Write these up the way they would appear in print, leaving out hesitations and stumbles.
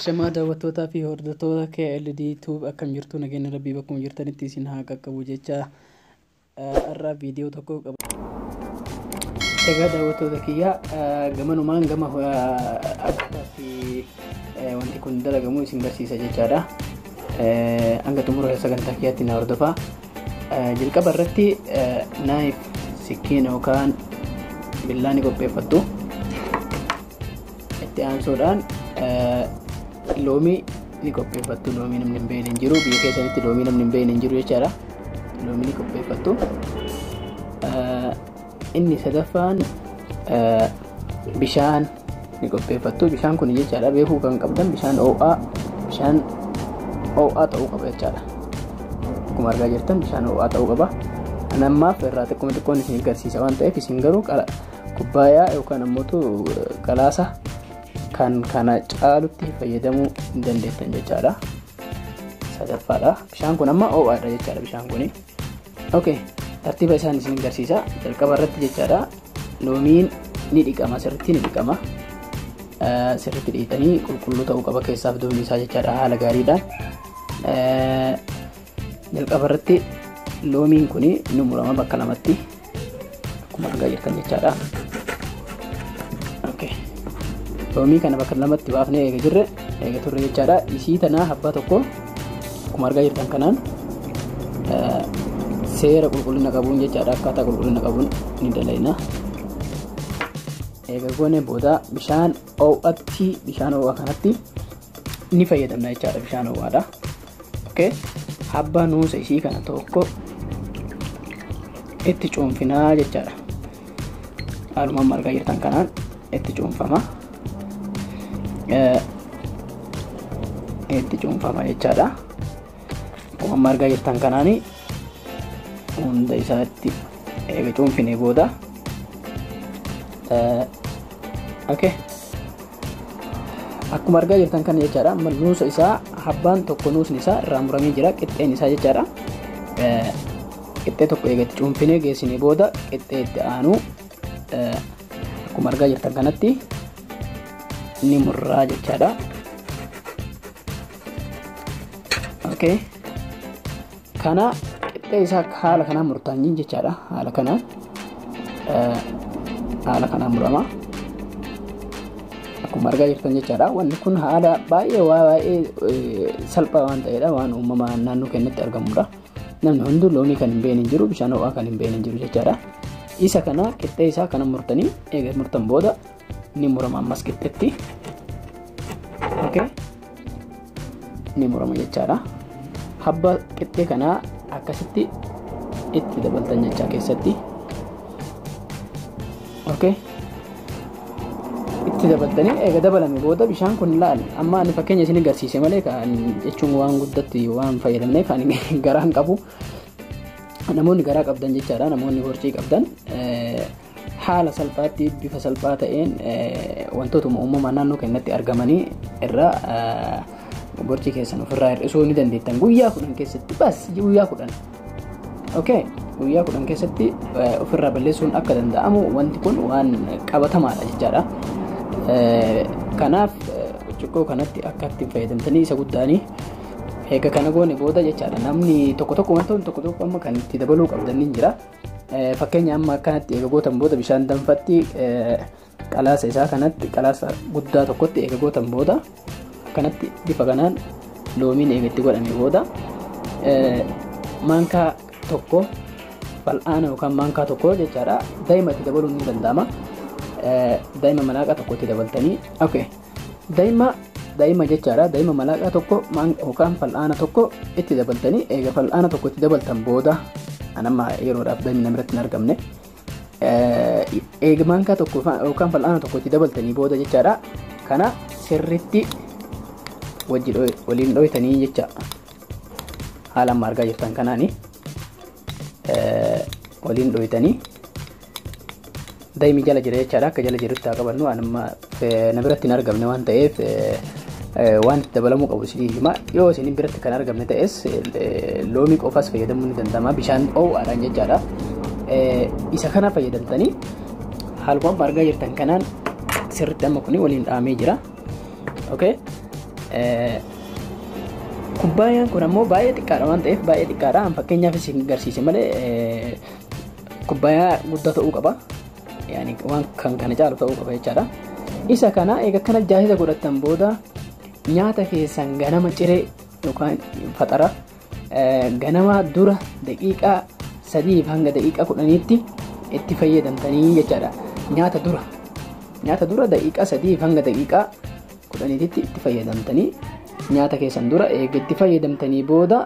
Ashamaa daawwattootaa fi hordoftoota KLD Tube, akkam jirtu? Nageenya rabbii bakkuma jirtanitti isin haa qaqqabu jecha har'a viidiyoo tokko qaba. Egaa daawwattoota kiyya, gamanumaan gama akkaataatti wanti kun dalagamu isin barsiisa jechaadha. Hanga xumura sagantaa kiyyaatti na hordofaa. Jalqaba irratti knife, sikkiina yookaan billaa ni qopheeffattu. Itti aansuudhaan loomii ni qopheeffattu. Loomii namni hin beekne hin jiru. Biyya keessanitti loomii namni hin beekne hin jiru jechaadha. Loomii ni qopheeffattu. Inni sadaffaan bishaan ni qopheeffattu. Bishaan kun jechaadha, beekuu kan qabdan, bishaan ho'aa, bishaan ho'aa ta'uu qaba jechaadha. Akkuma argaa jirtan bishaan ho'aa ta'uu qaba. Ani ammaaf irraa xiqquma xiqqoon isin agarsiisa waan ta'eef, isin garuu kubbaayaa yookaan ammoo galaasa kan kana caalutti fayyadamuu hin dandeettan jechaadha. Sadaffaadha. Bishaan kun amma ho'aadha jechaadha bishaan kuni. Okay. Tartiiba isaan isin agarsiisa. Jalqaba irratti jechaadha, loomiin ni dhiqama, sirriitti ni dhiqama. Sirriitti dhiqanii qulqulluu ta'uu qaba keessaaf duubni isaa jechaadha, haala gaariidhaan. Jalqaba irratti loomiin kun ni murama bakka lamatti, akkuma argaa jirtan jechaadha. Okay. Loomii kana bakka lamatti baafnee eega jirre, eega turre jechaadha. Isii tanaa abbaa tokko akkuma argaa jirtan kanaan seera qulqullina qabuun jechaadha, akkaataa qulqullina qabuun ni dalayna. Eega goone booda bishaan ho'atti, bishaan ho'aa kanatti ni fayyadamna jechaadha, bishaan ho'aadha. Okay. Abbaa nuusa isii kana tokko itti cuunfinaa jechaadha. Haaluma amma argaa jirtan kanaan itti cuunfama. Itti cuunfama jechaadha. Akkuma amma argaa jirtan kanaani hunda isaatti eega cuunfine booda, okay. Akkuma argaa jirtan kana jechaadha. Amma nuusa isaa abbaan tokko nuusni isaa irraa muramee jira, qixxeen isaa jechaadha. Qixxee tokko eega itti cuunfinee geessinee booda, qixxee itti aanu akkuma argaa jirtan kanatti ni murraa jechaadha. Okay. Kana qixxee isaa haala kanaan murtaanii jechaadha. Haala kanaan, haala kanaan murama. Akkuma argaa jirtan jechaadha. Wanni kun haala baay'ee, waa baay'ee salphaa waan ta'edha. Waan uumamaan naannoo keenyatti argamudha. Namni hunduu loomii kan hin beekne hin jiru, bishaan ho'aa kan hin beekne hin jiru jechaadha. Isa kana qixxee isaa kana murtanii, eega murtan booda ni murama ammas qixxeetti. Okay. Ni murama jechaadha. Habba qixxee kanaa akkasitti itti dabaltan jechaa keessatti. Okay. Itti dabaltanii eega dabalame booda, bishaan kun laal, amma ani fakkeenya isin agarsiise malee kan jechuun waan guddatti waan fayyadamneef ani garaan qabu. Namoonni garaa qabdan jechaadha, namoonni horcii qabdan, haala salphaatti, bifa salphaa ta'een wantootuma uumamaan naannoo keenyatti argamanii irraa borcii keessan ofirraa hir'isuu ni dandeettan guyyaa 10 keessatti, bas guyyaa 10. Okay, guyyaa 10 keessatti ofirraa balleessuun akka danda'amu wanti kun waan qabatamaadha jechaadha. Kanaaf burcuqqoo kanatti akka ittiin fayyadamtanii isa guddaanii. Eega kana goone booda jechaadha, namni tokko tokko wantoonni tokko tokko amma kan itti dabaluu qabdan ni jira. Fakkeenya, amma akkanatti eega gootan booda, bishaan danfatti qalaasa isaa kanatti, qalaasa guddaa tokkotti eega gootan booda, akkanatti bifa kanaan loomiin eega itti godhame booda, maankaa tokko fal'aana yookaan maankaa tokko jechaadha, daa'ima itti dabaluun ni danda'ama. Daa'ima malaaqa tokko itti dabaltanii, okay. Daa'ima jechaadha, daa'ima malaaqa tokko yookaan fal'aana tokko itti dabaltanii, eega fal'aana tokko itti dabaltan booda, anamma yeroodhaaf daa'imni biratti hin argamne, eega maankaa tokko yookaan fal'aana tokko itti dabaltanii booda jechaadha, kana sirritti wajji waliin dhoytanii jecha, haala amma argaa jirtan kanaani waliin dhoytanii. Daa'imni jala jira jechaadha, akka jala jirutti haa qabannu. Anamma na biratti hin argamne waan ta'eef waan itti dabalamuu qabu isinii hima. Yoo isin biratti kan argamne ta'es, loomii qofaas fayyadamuun ni danda'ama, bishaan ho'aadhaan jechaadha. Isa kana fayyadamtanii haaluma amma argaa jirtan kanaan sirriitti amma kuni waliin dhahamee jira. Okay. Kubbaayyaan kun ammoo baay'ee xiqqaadha waan ta'eef baay'ee xiqqaadha. An fakkeenyaaf isin garsiise malee kubbaayyaa guddaa ta'uu qaba. Yaani waan kan kana caalu ta'uu qaba jechaadha. Isa kana eega kana jaasisa godhattan booda nyaata keessan ganama ciree yookaan faxara ganama dura daqiiqaa 3 hanga daqiiqaa 10tti itti fayyadamtanii jechaadha. Nyaata dura daqiiqaa 3 hanga daqiiqaa 10tti itti fayyadamtanii nyaata keessan dura eega itti fayyadamtanii booda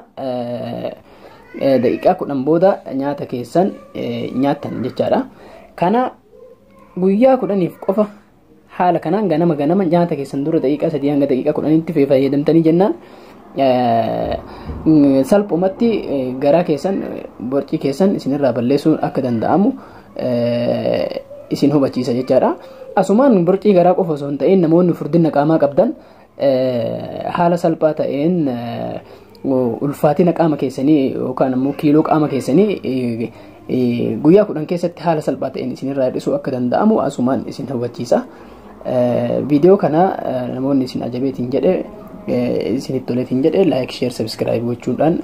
daqiiqaa 10 booda nyaata keessan nyaattan jechaadha. Kana guyyaa 10f qofa haala kanaan ganama ganama nyaata keessan dura daqiiqaa 3 hanga daqiiqaa 10tti fayyadamtanii jennaan salphumatti garaa keessan borcii keessan isinirraa balleessuun akka danda'amu isin hubachiisa jechaadha. Asumaan borcii garaa qofa osoo hin ta'in namoonni furdina qaamaa qabdan haala salphaa ta'een ulfaatina qaama keessanii yookaan ammoo kiiloo qaama keessanii guyyaa 10 keessatti haala salphaa ta'een isinirraa hir'isuu akka danda'amu asumaan isin hubachiisa. Viidiyoo kana namoonni isin ajabeetiin jedhe isinitti toleetiin jedhe like, share, subscribe gochuudhaan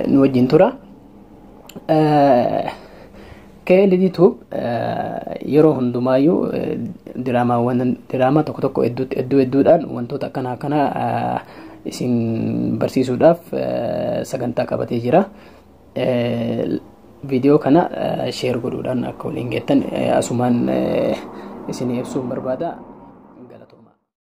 nu wajjin tura. KLD Tube yeroo hundumaayyuu diraamaawwan diraamaa tokko tokko hedduu hedduudhaan wantoota akkana akkanaa isin barsiisuudhaaf sagantaa qabatee jira. Viidiyoo kana share godhuudhaan akka waliin geettan asumaan isin ibsuun barbaada.